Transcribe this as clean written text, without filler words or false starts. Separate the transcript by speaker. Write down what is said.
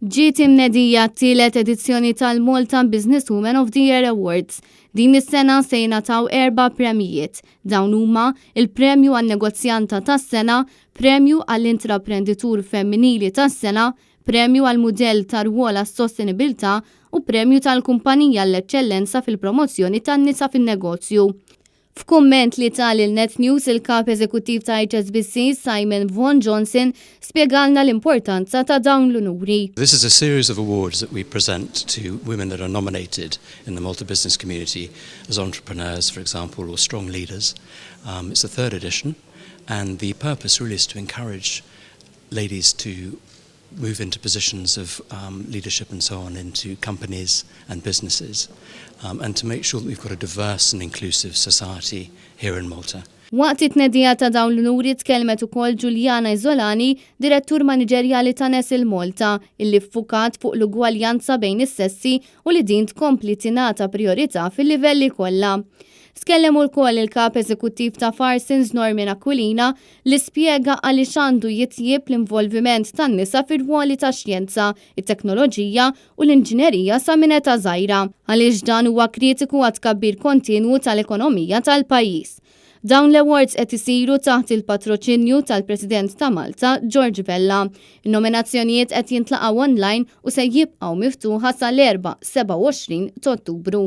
Speaker 1: Ġiet imnedija t-tielet edizzjoni tal-Malta Business Woman of the Year Awards. Din is-sena se jingħataw erba' premjijiet. Dawn huma il-premju għan-negozjanta tas-sena, premju għall-intraprenditur femminili tas-sena, premju għal mudell ta' rwol għas-sostenibilità u premju tal-kumpanija l-eċċellenza fil-promozzjoni tan-nisa fin-negozju. F'kumment li ta lil Net News, il-kap eżekuttiv ta' HSBC, Simon Vaughan Johnson, spjegalna l-importanza ta' dawn l-unuri.
Speaker 2: This is a series of awards that we present to women that are nominated in the Malta business community as entrepreneurs, for example, or strong leaders. It's the third edition, and the purpose really is to encourage ladies to move into positions of leadership and so on into companies and businesses, and to make sure that we've got a diverse and inclusive society here in Malta.
Speaker 1: Waqt it-tnedija ta' dawn l-unuri tkellmet ukoll Giuliana Isolani, direttur maniġerjali ta' Nestle Malta, illi ffukat fuq l-ugwaljanza bejn is-sessi u li din tkompli tingħata priorità fil-livelli kollha. Tkellem ukoll il-kap eżekuttiv ta' Farsons, Norman Aquilina, li spjega għaliex għandu jitjieb l-involviment tan-nisa fir-rwoli ta' xjenza, it-teknoloġija u l-inġinerija sa minn età żgħira, għaliex dan huwa kritiku għat-tkabbir kontinwu tal-ekonomija tal-pajjiż. Dawn l-awards qed isiru taħt il-patroċinju tal-President ta' Malta, George Vella. Il-nominazzjonijiet qed jintlaqgħu online u se jibqgħu miftuħa sal-4 27 ta' Ottubru.